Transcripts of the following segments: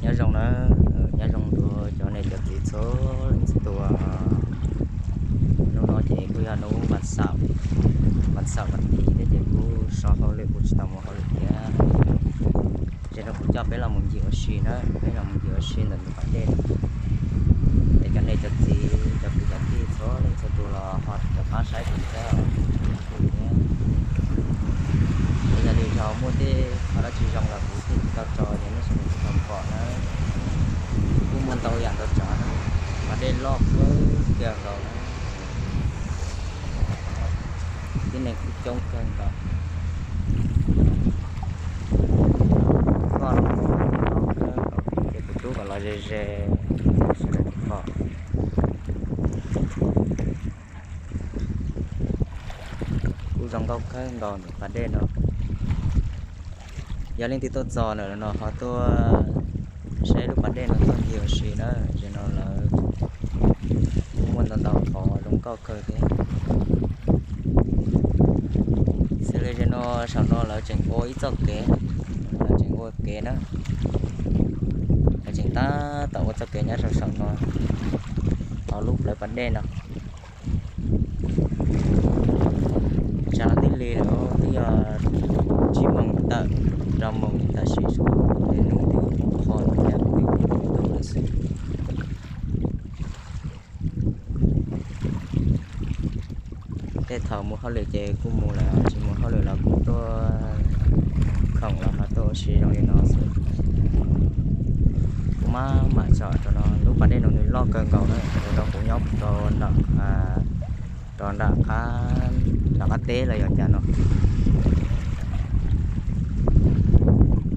Nyob zoo na, nyob zoo rau cov niam cov txiv txhua leej txhua tus. Hnub no ces kuj yog hnub vas xaum, vas xaum vas thiv thiab ces kuj so hauj lwm kuj tsis tau mus hauj lwm thiab. Ces no kuv coj peb los mus ncig ua si na, peb los mus ncig ua si ntawm tus pas dej. Es cov niam cov txiv cov kwv cov tij txhua leej txhua tus los ho rov qab saib kuv thiab. Yog li yog muaj tej qhov dab tsi zoo los kuv thiaj tau tso rau nej sawv daws tau pom na. Kuj muaj ntau yam ntau tsav na, pas dej loj kawg kiag nkaus na, tib neeg kuj coob kawg nkaus. Koj los ces kuv rub kom los ze ze, sawv daws pom. Kuj zoo nkauj kawg nkaus ntawm pas dej no. Yog leej twg tuaj txog ntawm no ho tuaj saib lub pas dej no tuaj ncig ua si na, ces no lawv kuj muaj ntau ntau qhov zoo nkauj kawg thiab. Xws li no, saum no lawv tseem ua ib txoj kev, lawv tseem ua kev na, lawv tseem tab tom ua txoj kev nyob saum saum no, hauv lub plawv pas dej no. Tsam no twb lig lawm, twb yog tsib moos tawm, rau moos tam sim, nws twb qho thiab, twb ntuj lawm xwb. Tej thaum mus hauj lwm ces kuj mus lawm, tsis mus hauj lwm los kuj tuaj khoom los ho tuaj ua si zoo li no xwb. Kuv maj mam tsom rau no, lub pas dej no nws loj kawg nkaus na, rau qhov kuv nyob rau nram, rau nram qab, nram qab teb los yog cas no.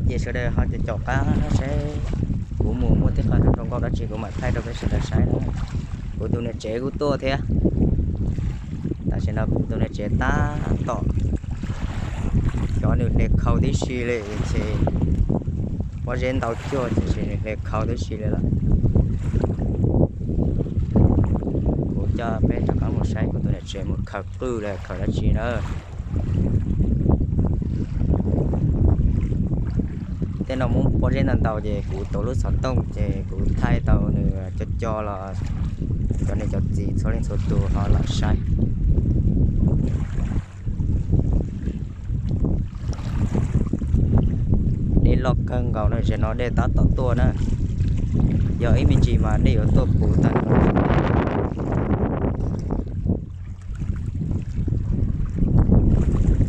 Ces sawv daws ho caum caum qab saib, kuv mus muaj tej qhov zoo nkauj dab tsi kuv mam thaij rau peb sawv daws saib na. Kuv tus niam tsev kuj tuaj thiab. Tam sim no kuv tus niam tsev tab tom, cov nws hle khau tib si li ces pob zeb ntau cuag ces nws hle khau tib si li lawm. Kuv coj peb rov qab mus saib kuv tus niam tsev mus khaws qwj los khaws dab tsi na. Tej no muab pob zeb ntau ntau ces kuv tuav lub xov tooj ces kuv thaij tau nws co co los cov niam cov txiv txhua leej txhua tus ho los saib. Dej loj kawg nkaus na, zaum no dej tab tom tuaj na. Yog ib me ntsis mas dej yuav tuaj puv tag.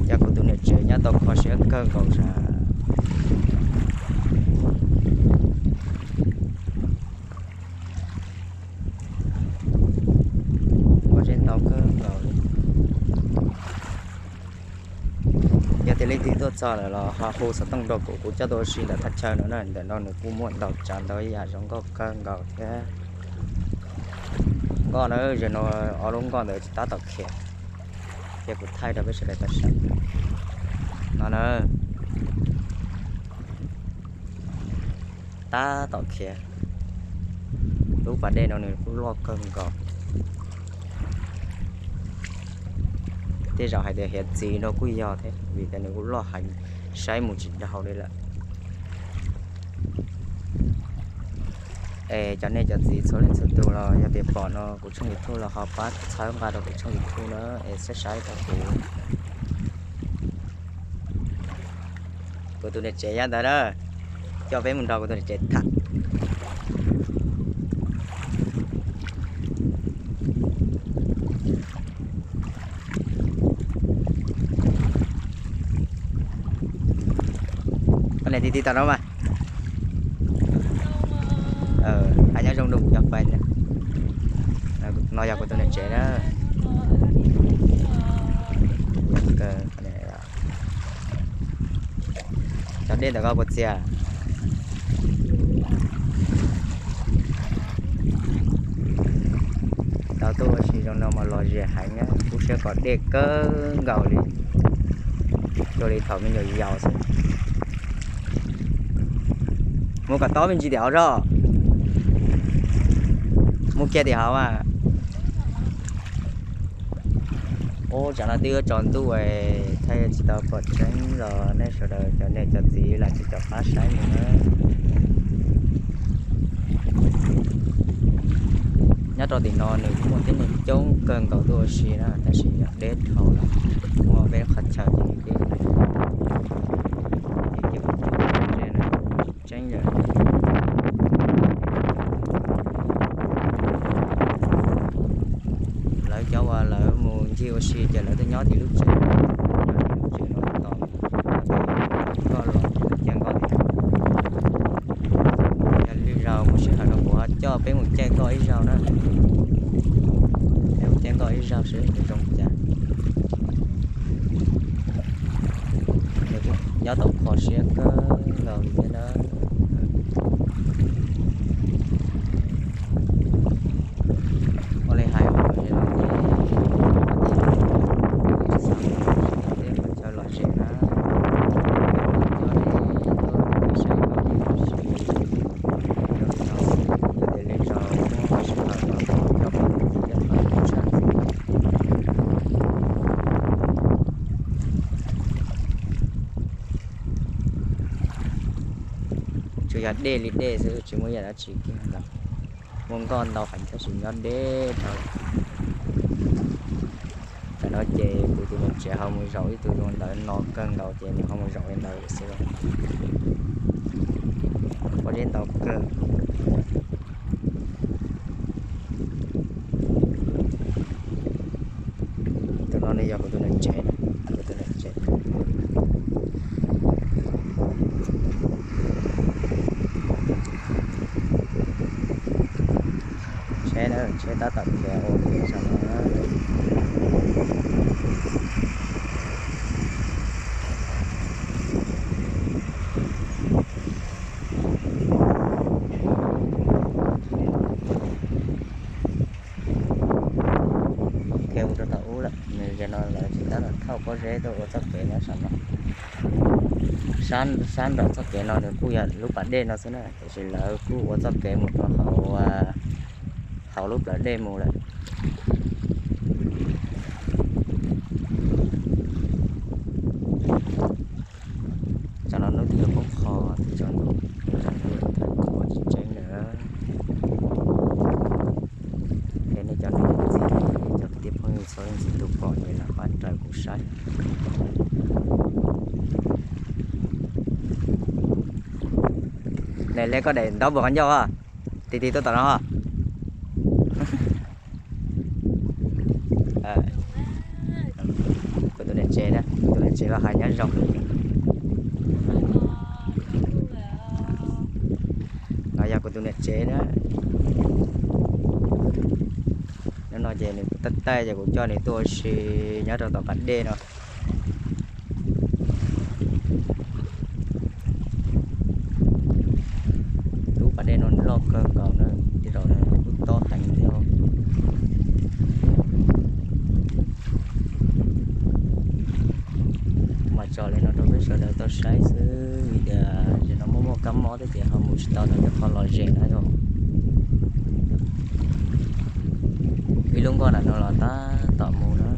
Cas kuv tus niam tsev nyob tau kho siab kawg nkaus sas. Pob zeb ntau kawg nkaus li. Yog tias leej twg tuaj txog lawm los ho hu xov tooj rau kuv, kuv coj tuaj ua si ntawm thaj chaw no na. Ntawm no nws kuj muaj ntau tsav ntau yam zoo nkauj kawg nkaus thiab. Nkoj na, zaum no ob lub nkoj ntawd tsis tab tom khiav, ces kuv thaij rau peb sawv daws tau saib no na. Tab tom khiav, lub pas dej no nws kuj loj kawg nkaus. Tej zaum hais tias hiav txwv no kuj yog thiab, vim tias nws kuj loj heev, saib mus tsis dhau li lawm. Es cov nej cov txiv txhua leej txhua tus los yog tias pom no kuv tshooj YouTube los ho pab txhawb nqa rau kuv tshooj YouTube na, es saib saib rau kuv. Kuv tus niam tsev nyob ntawd na, coj peb mus nrog kuv tus niam tsev tham. Koj niam tij tij tau no mas. Hais nyob zoo rau kuv cov fans na. No yog kuv tus niam tsev na. Cov dej ntawm ko puas txias? Tau tuaj ua si zoo no mas lom zem heev, kub siab kom dej kawg nkaus li, cuag li thaum me nyuam yaus xwb. Mus kom tob me ntsis tim hauv zog, mus kiag tim hauv mas. Ub, tsam no twb yuav tsaus ntuj es thiaj tsis tau pom tseeb los nej sawv daws cov niam cov txiv lam tsis tau pab saib mus na. Nyob rau tim no nws kuj muaj tib neeg coob kawg nkaus tuaj ua si na, tab sis yog deb dhau lawm, muaj peb qhov chaw ces nws ces tseeb lawm. Lawv cov uas lawv mus ncig ua si ces lawv tuaj nyob tim lub tsev, lub tsev no tos koj los cia nkoj tim no. Yog lwm zaus mus sij hawm no kuv ho coj peb mus caij nkoj ib zaug na. Peb mus caij nkoj ib zaug seb nws zoo cas. Nws kuj nyob tau kho siab kawg nkaus li thiab na. Ua li hais teb qhov chaw lom zem na. Tsuas yog dej li dej xwb, tsis muaj ib yam dab tsi kiag ntawd. Muaj nkoj ntau heev tab sis nyob deb dhau. Tam no ces kuv tus niam tsev ho mus zaum ib tug zoo ntawd no kawg nkaus ces nws ho mus zaum li ntawd xwb. Pob zeb ntau kawg. Tus no nws yog kuv tus niam tsev, kuv tus niam tsev. Tsheb na, tsheb tab tom khiav ua ke saum no na. Khiav mus rau tom ub lawm, nws zaum no lawv tsis tab tom thauj pob zeb tuaj ua txoj kev nyob saum no. Sab nraum txoj kev no nws kuj yog lub pas dej no xwb na, tiam sis lawv kuj ua txoj kev mus rau hauv, hauv lub plawv dej mus lawm. Tsam no hnub twb yuav poob qho, twb tsaus ntuj, tsaus ntuj lawm tsis tseeb lawm. Es nej cov niam txiv, cov kwv tij phooj ywg txhua leej txhua tus pom ces los pab raws kuv saib. Nws le koj daim ntaub npua qhov ncauj os, tig tig tuaj tom no. Kuv tus niam tsev na, kuv tus niam tsev los hais nyob zoo. No yog kuv tus niam tsev na. Hnub no ces nws taij taij ces kuv coj nws tuaj ua si nyob rau tom pas dej no. Lub pas dej no loj kawg nkaus na, tej zaum kuj tob heev thiab. Mas tso li no rau peb sawv daws tau saib xwb vim tias zaum no muaj muaj kab mob thiab ces ho mus tsis tau rau tej qhov lom zem na yom. Ib lub nkoj ntawm no los tab tom mus na,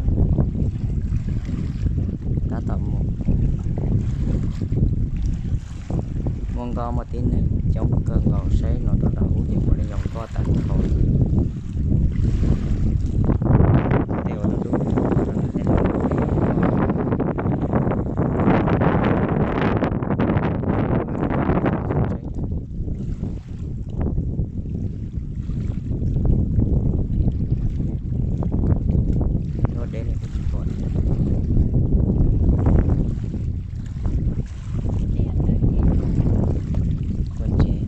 tab tom mus. Muaj nkoj muaj tib neeg coob kawg nkaus, saib no rau nram ub ces puav leej yog nkoj tag nrho. Tej uas dub dub rau nram tej no. Luaj deb li kuj tsis pom li. Tuaj tsev.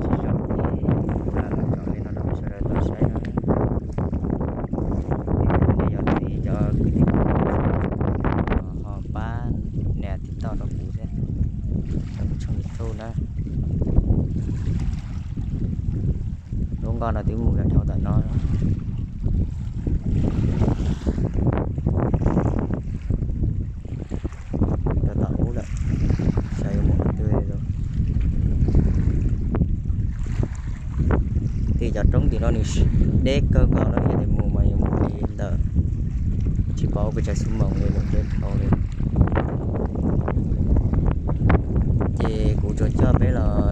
Tsis zoo ces kuv lam los tso li no rau peb sawv daws tau saib no. Nej yog txiv cov kwv tij ho pab nias tiv toj rau kuv thiab, rau kuv tshooj YouTube na. Lub nkoj no twb mus dhau tom no. Rau tom ub lawm, saib yuav mus qhov twg li lauj. Tig Cov roob tim no nws deb kawg nkaus no, yog tias mus mas yuav mus li ntawm tsis paub pes tsawg xuab moos li mus deb dhau li. Ces kuv tsuas coj peb los